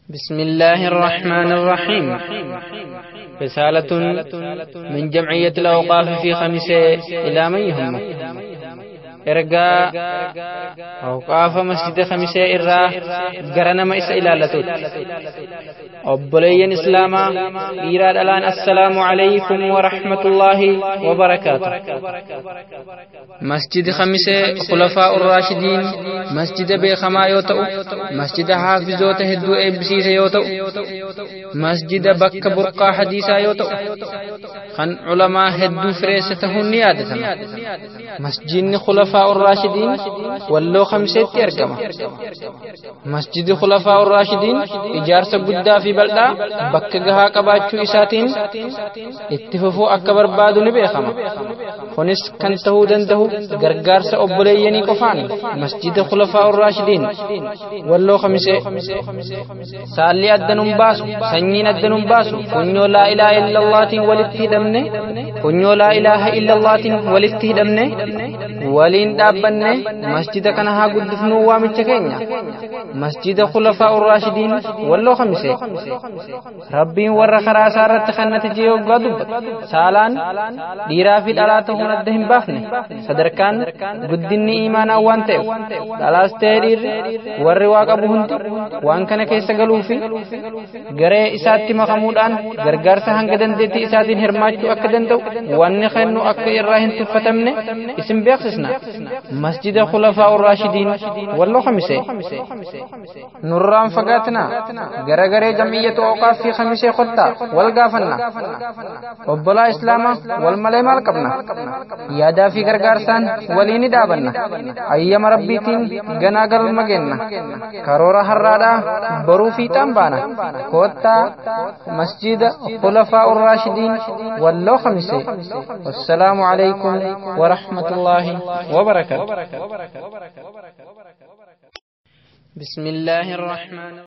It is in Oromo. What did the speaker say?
بسم الله الرحمن الرحيم. رسالة من جمعية الأوقاف في خميسة إلى من يهمه. Ergaa awqaafa masjida Khamisee irraa gara nama isa ilaallatuutti. Obboleeyyan Islaamaa dhiiraa dhalaan, assalaamu alaykum wa rahmatullaahi wa barakaatu. Masjidi Khamisee Khulafaa Urraashidiin masjida beekamaa yoo ta'u, masjida haafizoota hedduu eebbisiise yoo ta'u, masjida bakka burqaa hadiisaa yoo ta'u, kan culamaa hedduu fireesse ta'uun ni yaadatama. Masjidni Khulafaa Urraashidiin Walloo Khamiseetti argama. Masjidi Khulafaa Urraashidiin ijaarsa guddaa fi bal'aa bakka gahaa qabaachuu isaatiin itti fufuu akka barbaadu ni beekama. Kunis kan ta'uu danda'u gargaarsa obboleeyyanii qofaani. Masjida Khulafaa Urraashidiin Walloo Khamisee. Saalli adda nun baasu, sanyiin adda nun baasu, funyoo laa ilaaha illallaatiin walitti hidhamne, funyoo laa ilaaha illallaatiin walitti hidhamne, waliin dhaabbanne masjida kana haa guddifnuu waamicha keenya. Masjida Khulafaa Urraashidiin Walloo Khamisee. Rabbiin warra karaa isaa irratti kannate jee hoggaa dubbatu, saalaan dhiiraa fi dhalaa ta'uun adda hin baafne. Sadarkaan guddinni imaanaa waan ta'eef, dhalaas ta'ee dhiirri warri waa qabu hundi waan kana keessa galuu fi garee isaatti makamuudhaan gargaarsa hanga dandeettii isaatiin hirmaachuu akka danda'u, wanni kennu akka irraa hin tuffatamne isin beeksisna. Masjida Khulafaa Urraashidiin Walloo Khamisee. Nurraan fagaatina, gara garee Jam'iyyatu Awqaaf fi Khamisee kottaa wal gaafanna. Obbolaa Islaamaa, wal malee maal qabna? Yaadaa fi gargaarsaan walii ni dhaabanna. Ayyama Rabbiitiin ganaa galma geenna. Karoora har'aadhaa boruu fiixaan baana. Koottaa masjida Khulafaa Urraashidiin Walloo Khamisee. Wassalaamu alaykum wa rahmatullaahi wa barakaatu. بسم الله الرحمن.